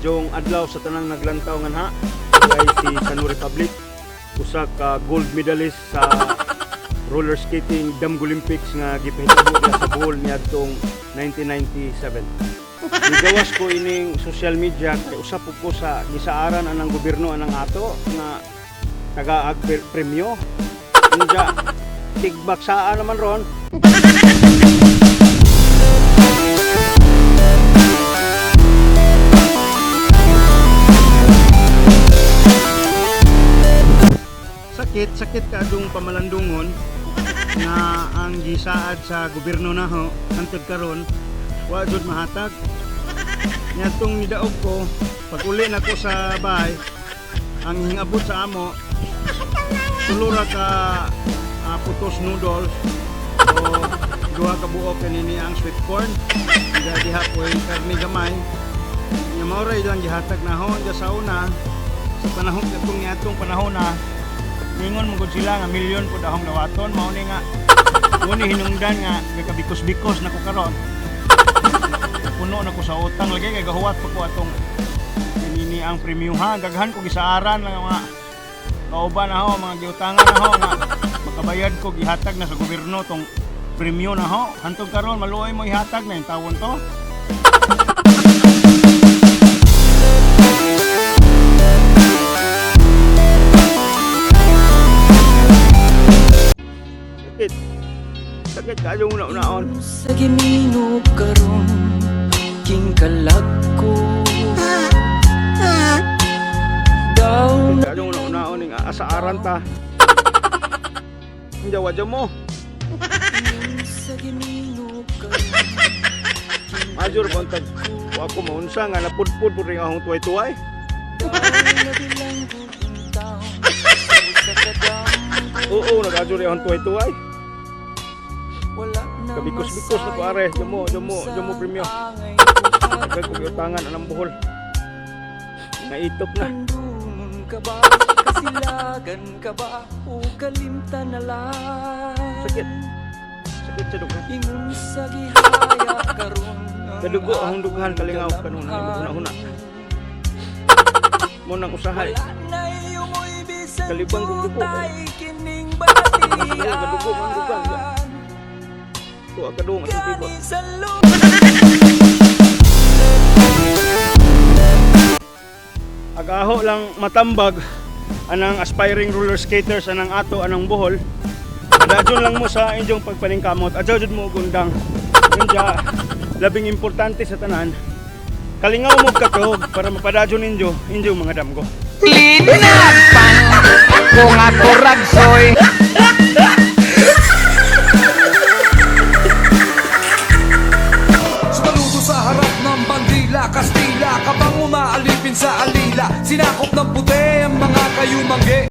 Maayong adlaw sa tanang naglantaw nganha. Ay si Sanu Republic, usa ka gold medalist sa roller skating Damgo Olympics nga gipahitabo diha sa Bohol niadtong 1997. Gigawas ko ining social media kay usa pud ko sa gisaaran anang gobyerno anang ato nga nagaag premyo. Unya tigbaksaan naman ron. Sakit, sakit kaadong pamalandungon nga ang gisaad sa gobyerno naho hantod karon wa jud mahatag. Niadtong nidaog ko, pag uli nako sa bahay, ang hingabot sa amo tulo ra ka putos noodles o duha ka buok kanini ang sweet corn. Diha diha po'y karne gamay. Nya mao ra ilang gihatag naho. Diya sa una, sa panahon katong niadtong panahon na ningon mo gud sila nga milyon pud akong dawaton, mao ni nga mo ni hinungdan nga gakabikos-bikos na ko karon. Puno na ko sa utang lagi kay gahuwat pa ko atong kanini ang premyuhan. Daghan ko gisaaran lang mga kauban na ho, mga giutangan na ho nga makabayad ko, gihatag na sa gobyerno tong premyo na ho. Hantod karon maluoy mo ihatag na yung tawon to. Sakit. Sakit kayo una-unaon. Sa giminog karon king kalag ko daw Sakit kayo una-unaon ning asaaran ta. Hindi wadyo mo. sa giminog karon. Major kontag. Wa ko maunsa nga napudpud pud ring akong tuway-tuway. Daw na bilanggo taon sa kadamgo. Oo, nag-adyo rin akong tuway-tuway. Wala na Kabikos-bikos na ko, are. Damo, damo, damo, premyo. angay ko. Daghan ko giutangan anang buhol. Naitok na. Kandungon ka ba, kasilagan ka ba, o kalimtan na lang? Sakit. Sakit sa dughan. Ingon sa gihaya karon ang Kadugo akong dughan kalingaw akong kanunay kalamhan. huna-huna. Mo nang usahay. Wala na iyong bisan Kalibang kong dugo. jutay kining balatian. Kadugo kong dughan. Tuwa ka dong atong tibok. Gani sa Agaho lang matambag anang aspiring roller skaters anang ato anang Bohol. Adadyon lang mo sa inyong pagpaningkamot. Adyo jud mo gundang. Unya labing importante sa tanan, kalingaw mo katog para mapadadyon ninyo inyong mga damgo. Linapan kung ako ragsoy. Sumaludo sa harap ng bandila, Kastila, kabang umaalipin sa alila. Sinakop ng puti ang mga kayumanggi.